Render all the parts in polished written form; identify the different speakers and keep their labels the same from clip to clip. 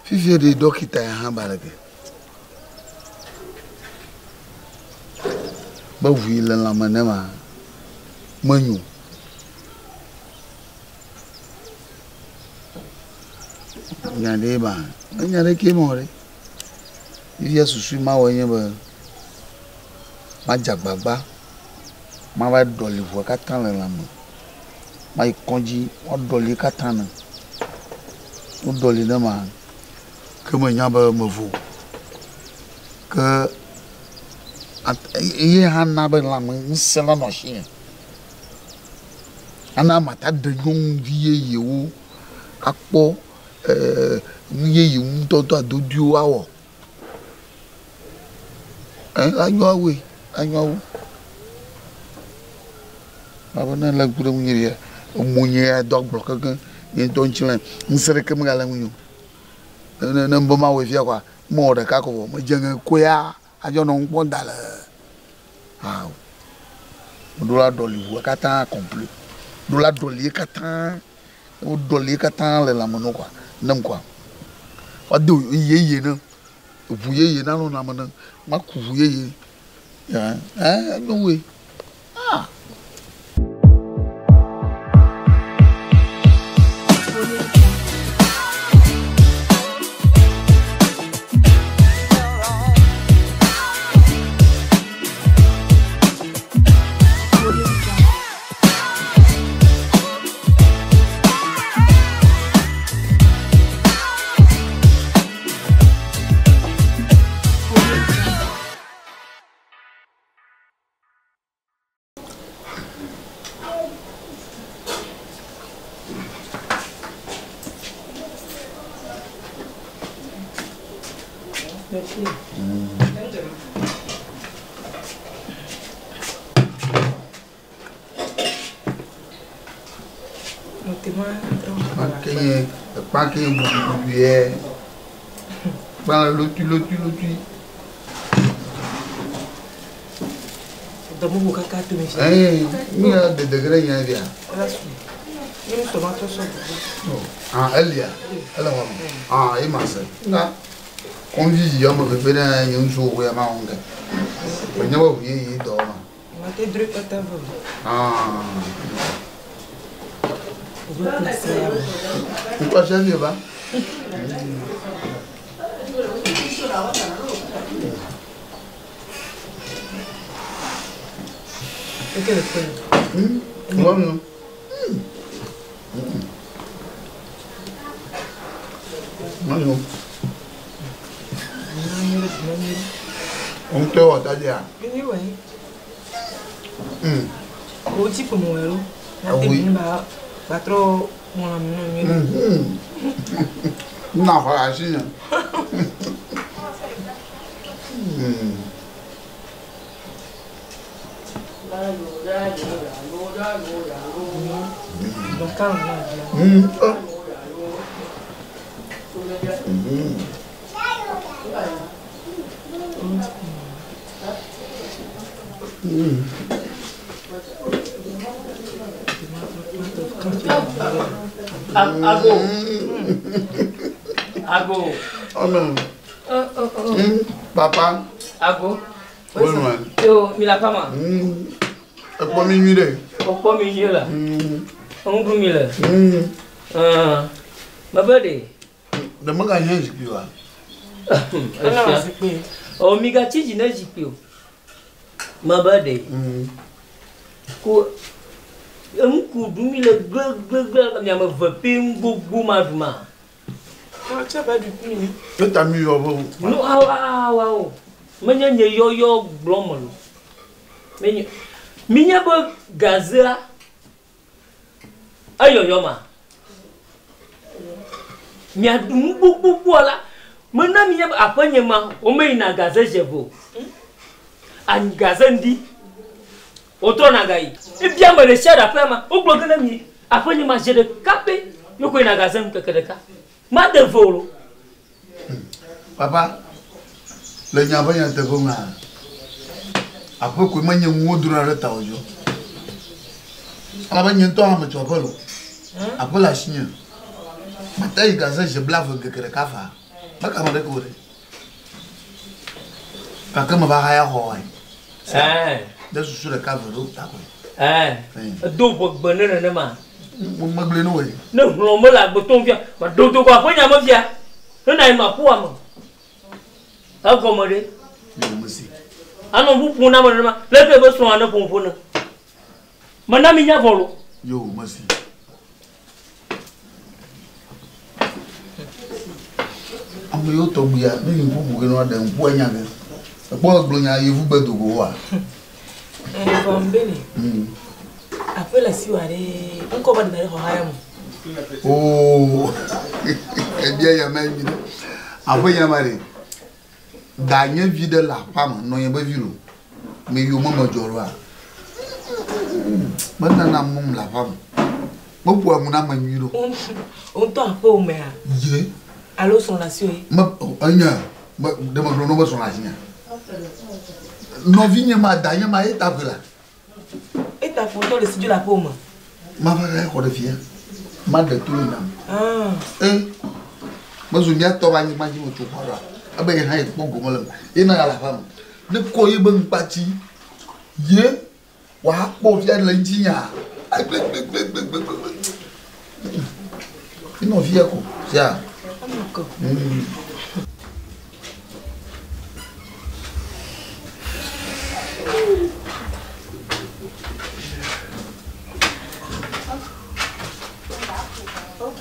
Speaker 1: Fifia ɖe dɔkita ya hã ba le ke. Be ʋu yi le lãme ne ma menyo. Nya ɖe ma, enya ɖe ke mɔ ɖe. Fifia susu ma wɔ nye be madze agbagba mava ɖɔli ʋua katã le lãme. Mayi kɔdzi woaɖɔli katã ne. Woɖɔli ne ma ke menya be mevo. Ke eye hã na be lãme ŋusẽ nanɔ asinye. Ana mate aɖe nyɔnuvi yeyewo akpɔ ee nu yeye ŋutɔŋutɔ adodoewo awɔ. Ɛ anyo awue anyo awu. Elabe ne elé ŋku ɖe ŋunye ɖe emo nye ya do agblɔ keŋkeŋ. Nye ŋutɔ ŋutilã ŋusẽ ɖeke megale ŋunye o. Ne ne be mawɔe fia koa, mewɔ ɖeka ko vɔ medze ŋe koya adzɔ nɔ ŋu kpɔm da le ao. Meɖo la ɖɔli ʋua katã complet. Ɖo la ɖɔli ye katã. Ne woɖɔli ye katã le lãme nɔ koa, nem koa, woado yeye ne ʋu yeye nanɔ lãme nem. Maku ʋu yeye. Ɛ enyo wue. Ah. Kpakeye, kpakeye gugugugu yɛ. Kpalẽ lotui lotui lotui.
Speaker 2: Dɔmugu kaka to mi.
Speaker 1: Ɛɛ, mi ya dede ge ɖe nya via.
Speaker 2: Nye nu sɔma trɔ sɔ gbogbo.
Speaker 1: Ah, elia, ele xɔ me. Ah, ye ma se. Nga. Kɔndzi yi ame vevi ɖe nye ŋutsuwo ko ya ma wɔm ke. Menye be ʋu yeye dɔ ma.
Speaker 2: Mate drɔe kpata vɔ.
Speaker 1: Ah.
Speaker 2: Obe place ya.
Speaker 1: Ŋkɔ sia vie va.
Speaker 2: Eke le kpe.
Speaker 1: Wọ́n nu. Wọ́n nu. Ŋutɔ wɔ tadi a.
Speaker 2: Nye wɔ ye. O ti ƒome wɔ lo. Na te mi ba ba trɔ ŋlɔ mi nɔ nyuie.
Speaker 1: Na xɔ asi nye.
Speaker 2: Dɔka wɔ na bia.
Speaker 3: Ago. Ago.
Speaker 1: Amen. Papa.
Speaker 3: Ago.
Speaker 1: Bonne
Speaker 3: Yo, mi la fama.
Speaker 1: Ekpɔ mi nyui ɖe.
Speaker 3: Ekpɔ mi nyui la. Eŋu mi le. Mebe ɖe.
Speaker 1: Ɖe megahiã zikpui oa?
Speaker 2: Ele zikpui.
Speaker 3: O mi gatsi dzi ne zikpui o. Mebe ɖe. Ko enu ku ɖu mi le gblegble miame ve pe nu gbogbo ma ɖu ma.
Speaker 2: Tse ba ɖu kpli mi.
Speaker 1: Eta mi yɔ be.
Speaker 3: Nu awo awo awo. Menye nye yɔyɔ gblɔ me lo. Menye mi nye be gazea eyɔyɔ ma. Miaɖu nu gbogbogbò la mena mi nye be aƒenye ma womeyina gaze dze vo. Anyi gaze ŋdi. Wotrɔna gayi. Ebia ame ɖe sia ɖe aƒea ma. Wogblɔ ge ne mi aƒenye ma dze ɖeka pɛ yoko yina gaze ŋkeke ɖeka. Made vo o.
Speaker 1: Papa, le nya ƒe nyateƒe mea, Aƒe koe menye nuwo dona ɖe tawò dzi o. Elabe nye ŋutɔ hã metso aƒe loo. Aƒe le asinye. Mate yi gaze zi blave ŋkeke ɖeka faa. Meka ame ɖeke o ɖe. Gake meva haya xɔ wa yi. Ɖe susu ɖeka ve ɖo ta koe.
Speaker 3: Edo ʋegbe ne nenema.
Speaker 1: Megblɔe ne wòe.
Speaker 3: Ne hlɔ̃ mele agbetɔ fia, maɖo do go aƒe nya me fia. Ne na yi ma ƒu ame. Egɔme ɖe. Anɔ ŋu ƒom na ame nenema. Leke be srɔ̃a ne ƒom ƒo ne. Mena mi nya vɔ lo.
Speaker 1: Yo, mesi. Ame yiwo tɔgbia ne yi ŋku bu ke ne woaɖe ŋku anya ge. Ekpɔ egblɔ nya yevugbe do go wa.
Speaker 2: Vɔ mbene. Aƒe le si wa ɖe ŋkɔ ba ɖe xɔ haya mo.
Speaker 1: Oo. Ebia ya ma mi ɖe. Aƒe ya ma ɖe. Da nye vi ɖe le aƒea me nɔ nye be vi lo. Me yiwo me medzɔ ɖoa. Menana mum le aƒea me. Meƒoa nu na ame nyui ɖo.
Speaker 2: Wo ŋutɔ aƒewò mea?
Speaker 1: Ye.
Speaker 2: Alo srɔ̃ le asiwò ye?
Speaker 1: Me enye me ɖe megblɔ na wo be srɔ̃ le asinye. Nɔvinye ma danye ma ye ta ƒoe la.
Speaker 2: Eta ƒo ŋutɔ le si dzo le aƒewò me.
Speaker 1: Mava ɖe xɔ ɖe fia. Maɖe to le nam. Ah. E. Mezu mía tɔ be anyigba dzi metso xɔ ɖoa. Ebe ye hã ye kpɔ gome le eme. Ye na le aƒea me. Ne kɔ ye be ŋkpatsi ye wòakpɔ fia le ŋutinya. Gbegbegbegbegbegbe. Enɔ fia ko sia.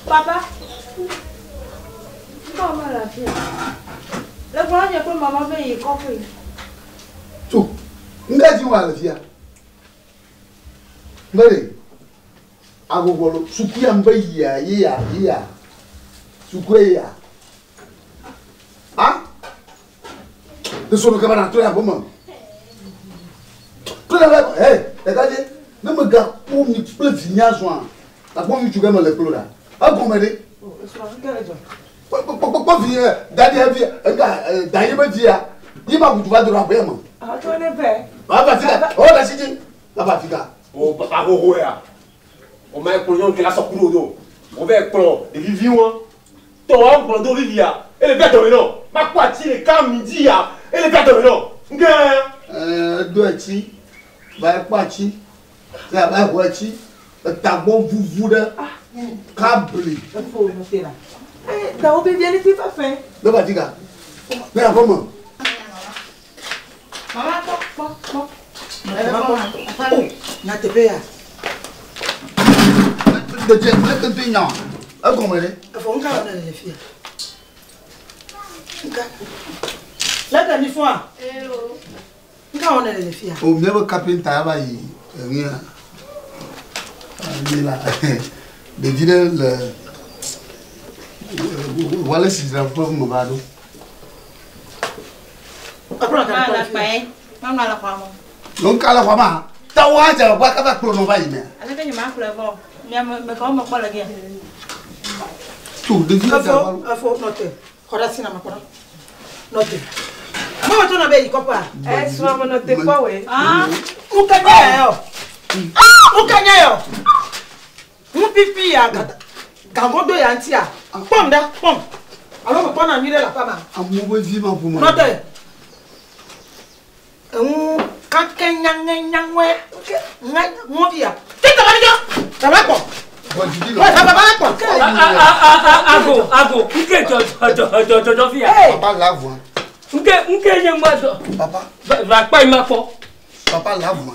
Speaker 4: Papa, ŋkɔ me le afi ya. Le kplɔ nye kple mama be yi kɔƒe.
Speaker 1: Tso, ŋka dzi wa le fia? Mele agogo lo suku ya mbe yia yia yia suku ya. Ha? Ne sono kaba na to ya boma. To la hey, ɖeka dze ne megakpɔ mi kple vinya zɔa, akpɔ ŋutsu ke me le kplo ɖa. Egɔme ɖe. Kpɔ vi dadi vi ega daye be via yi ma kutu va do ɖe aƒea me.
Speaker 2: Ato ne vɛ.
Speaker 1: Va fika, o la si dzi. Va fika.
Speaker 5: O papa xoxo ya. O ma kplɔ nyɔnu ke la sɔ ku ɖo do. O vɛ kplɔ ɖevi vi wɔn. Tɔ wa kplɔ do vivia. Ele vɛ dɔme nɔ. Ma kpɔ ati ɖeka mi dzi ya. Ele vɛ dɔme nɔ. Nke.
Speaker 1: Edo etsi. Va kpɔ atsi. Ya va xɔ etsi. Etagbɔ vuvu ɖe. Kabli.
Speaker 2: Efo no te la. Eh, da wo bebia ne ti fa fɛ.
Speaker 1: Ne va fika. Ne ya fɔ me.
Speaker 4: Mama kpɔ kpɔ kpɔ.
Speaker 2: Oh, nyateƒe ya.
Speaker 1: Ɖe leke ŋutɔ nya egɔme ɖe.
Speaker 2: Efo ŋka wɔ ne le fia. Ŋka. Leke mi fɔa? Ŋka wɔ ne le fia.
Speaker 1: O míaƒe kapinta ya va yi enuya. Mi la ɖevi ɖe le wale si dzra ƒe me va ɖo.
Speaker 4: Mama le xɔa me.
Speaker 1: Ŋka le xɔa ma? Tawo hã dze agbagba kaba kplɔ nɔ va yi mea.
Speaker 4: Aleke nye ma kplɔe vɔ? Mia me me kawo me kpɔ le gea?
Speaker 1: To ɖevi ɖe dze agbagba.
Speaker 2: Efo efo nɔte. Xɔ ɖe asi na me kpɔ ɖa. Nɔte. Mama tɔ na be yi kɔƒea.
Speaker 4: Eh, srɔ̃ me nɔte kpɔ woe.
Speaker 2: Ah, ŋka nya ya yɔ. Ŋka nya yɔ. Ŋu pipi ya gagodo ya ŋutia. Kpɔm ɖa, kpɔm. Alo me kpɔna nyui ɖe le aƒea ma.
Speaker 1: Amewo be vi ma ƒome.
Speaker 2: Nɔte. Eŋu kake nyaŋe nyaŋe ŋe ŋɔvi ya. Tete ba dzɔ. Baba kpɔ. Baba kpɔ.
Speaker 3: Ago ago nke dzɔ dzɔ dzɔ dzɔ dzɔ fia.
Speaker 1: Papa la voa.
Speaker 3: Nke nke nye ma dɔ.
Speaker 1: Papa.
Speaker 3: Va kpa yi ma kpɔ.
Speaker 1: Papa la voa.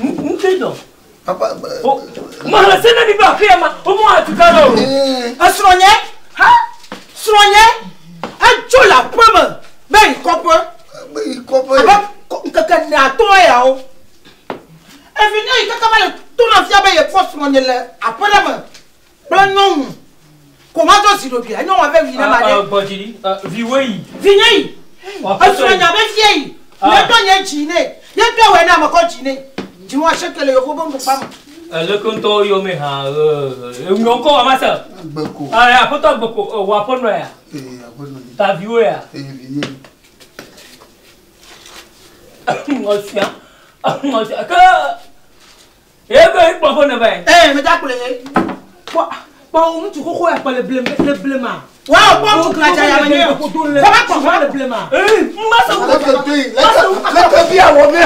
Speaker 3: Nke dɔ.
Speaker 1: Papa.
Speaker 3: Ma le se ne mi ba aƒea ma, wo mo atu ka ɖe o.
Speaker 2: Esrɔ̃nye. Ha. Srɔ̃nye. Edzo le aƒe me be yi kɔƒe.
Speaker 1: Be yi kɔƒe.
Speaker 2: Abe ŋkeke ne atɔ̃ yawo. Evi nye yi kaka va le to na fia be yekpɔ srɔ̃nye le aƒe ɖe me kple nyɔnu. Ko ma dzɔ zi ɖoɖoe, nyɔnua ve wi ne ma ɖe.
Speaker 3: Gbɔdzi viwoe yi.
Speaker 2: Vi nye yi. Esrɔ̃nye be fie yi. Ye tɔ nye dzi ne. Ye tɔ wɔ ne ame kɔ dzi ne. Dzi wa seke le yevo be ŋgɔgba me.
Speaker 3: Leke ŋutɔ yɔ me hã eŋuɔ ŋkɔ wa ma se.
Speaker 1: Gbeko.
Speaker 3: Aƒetɔ gbeko wɔ aƒenɔ ya.
Speaker 1: Ee aƒenɔ.
Speaker 3: Ta viwo ya.
Speaker 1: Ee vi nye.
Speaker 3: Ŋɔ sia. Ke ebe kplɔ ƒe ne va yi.
Speaker 2: Ee, me da kplɔ ye.
Speaker 6: Kpɔ kpɔ ŋutsu xoxo ya kpɔ le blema le blema.
Speaker 2: Wa kpɔ ŋutsu kladza ya me nye.
Speaker 6: Le
Speaker 2: Kɔ va kpɔ
Speaker 6: le blema.
Speaker 3: Ee, ma se
Speaker 1: Leke doyi, leke leke bi awɔ ne.